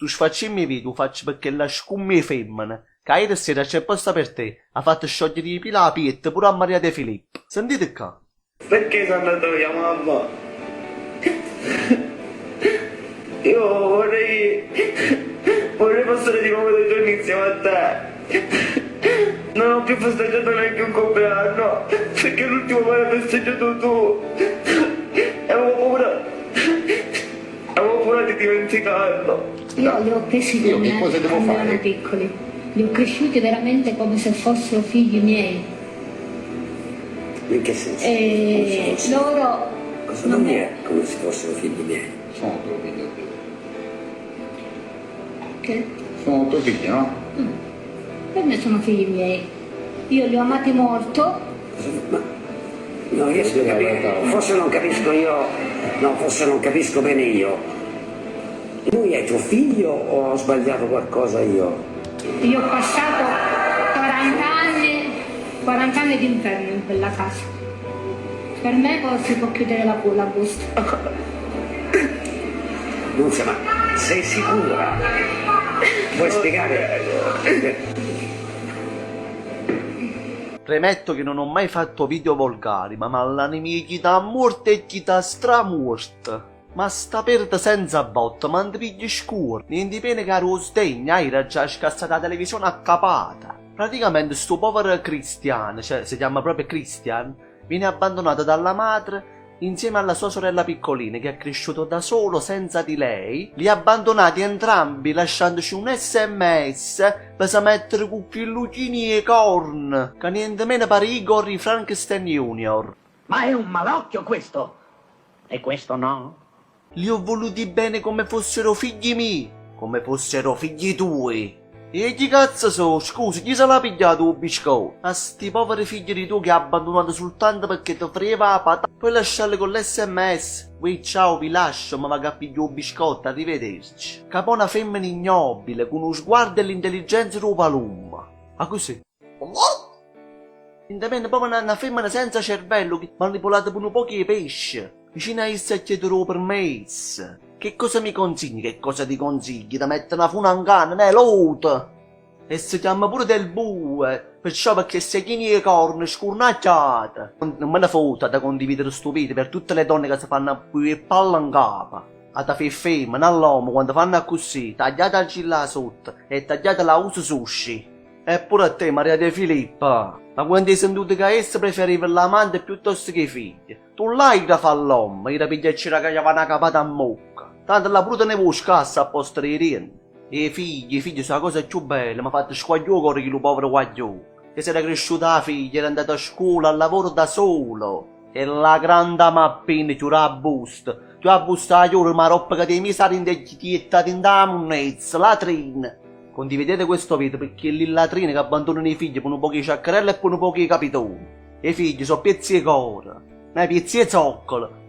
Stu sfaccimm' 'e video 'o faccio pe chella scumma 'e femmena ca ajere sera C'è posta per te ha fatto sciogliere 'e pile 'a pietto pure a Maria De Filippi. Sentite ccà. Perché sono andato via mamma? Io vorrei vorrei passare di nuovo dei giorni insieme a te. Non ho più festeggiato neanche un compleanno perché l'ultimo me l'hai festeggiato tu. E avevo paura avevo paura di dimenticarlo. Io li ho presi Io con che me cosa devo quando fare? erano piccoli, li ho cresciuti veramente come se fossero figli miei. In che senso? E Come se fossero? loro Cosa non vuol è dire come se fossero figli miei? Sono tuo figlio. Che? Sono tuo figlio, no? Per me sono figli miei. Io li ho amati molto. Ma non riesco a capire, forse non capisco io, no, forse non capisco bene io. Lui è tuo figlio o ho sbagliato qualcosa io? Io ho passato 40 anni, 40 anni di inferno in quella casa. Per me poi si può chiudere la, la busta. Nunzia, ma sei sicura? Puoi spiegare? Premetto che non ho mai fatto video volgari, ma m'all'anima 'e chi t'ha muort e chi t'ha stramuort. Ma sta perda senza botta, ma 'nte pigli scuorno. Niente pena che 'o sdegno, ajere aggia scassato 'a televisione a capata. Praticamente sto povero Cristian, cioè si chiama proprio Cristian, viene abbandonato dalla madre insieme alla sua sorella piccolina che ha cresciuto da solo senza di lei, li ha abbandonati entrambi lasciandoci un sms pe se mettere cu chillu chino 'e corn, ca niente meno pare Igor 'e Frankenstein Junior. Ma è un malocchio questo! E questo no? Li ho voluti bene come fossero figli miei, come fossero figli tuoi. E chi cazzo so', scusa, chi se l'ha pigliato 'o biscotto? A sti poveri figli di tu che ha abbandonato soltanto perché ti freva 'a patata, poi lasciarli con l'SMS. Uè ciao vi lascio, ma vago a piglià 'o biscotto, arrivederci. Ca po' na femmena ignobile, cu nu sguardo e l'intelligenza d' 'o palummo. Accussì. Indemene proprio na na femmena senza cervello che manipolata pe nu poco 'e pesce. Vicino a essa a chiedere 'o permesso. Che cosa mi consigli? Che cosa ti consigli? Te mette na funa 'ncanna, neh, lota! E si chiamma pure Del Bue, perciò perché sei chino 'e corna, scurnacchiata! Non me ne foto da condividere sto video per tutte le donne che si fanno più 'e palle 'ncapa. Ata fa 'e femmene, all'uomo, quando fanno accussì, tagliate 'a gilla sotto e tagliate la usa sushi. E pure a te, Maria De Filippa! Ma quando hai sentuto che essa preferiva l'amante piuttosto che i figli, tu l'hai da fa l'uomo, ira pigliarci da che na capata a mocca. Tanto là pure te ne vuoi scassa a posto dei denti. E figli, i figli sono la cosa più bella, mi ha fatto squagliare il cuore quello povero guaglione. Che si era cresciuta la figlia, era andata a scuola, al lavoro da solo. E la grande mappina chiude la busta. Tu la busta la chiudi, ma roba che ti hai messo dint' 'a munnezza, latrina. Condividete questo video perché le latrine che abbandonano i figli per un poco di ciaccarella e per un poco di capitone. I figli sono piezzi di cuore, non piezzi di zoccolo.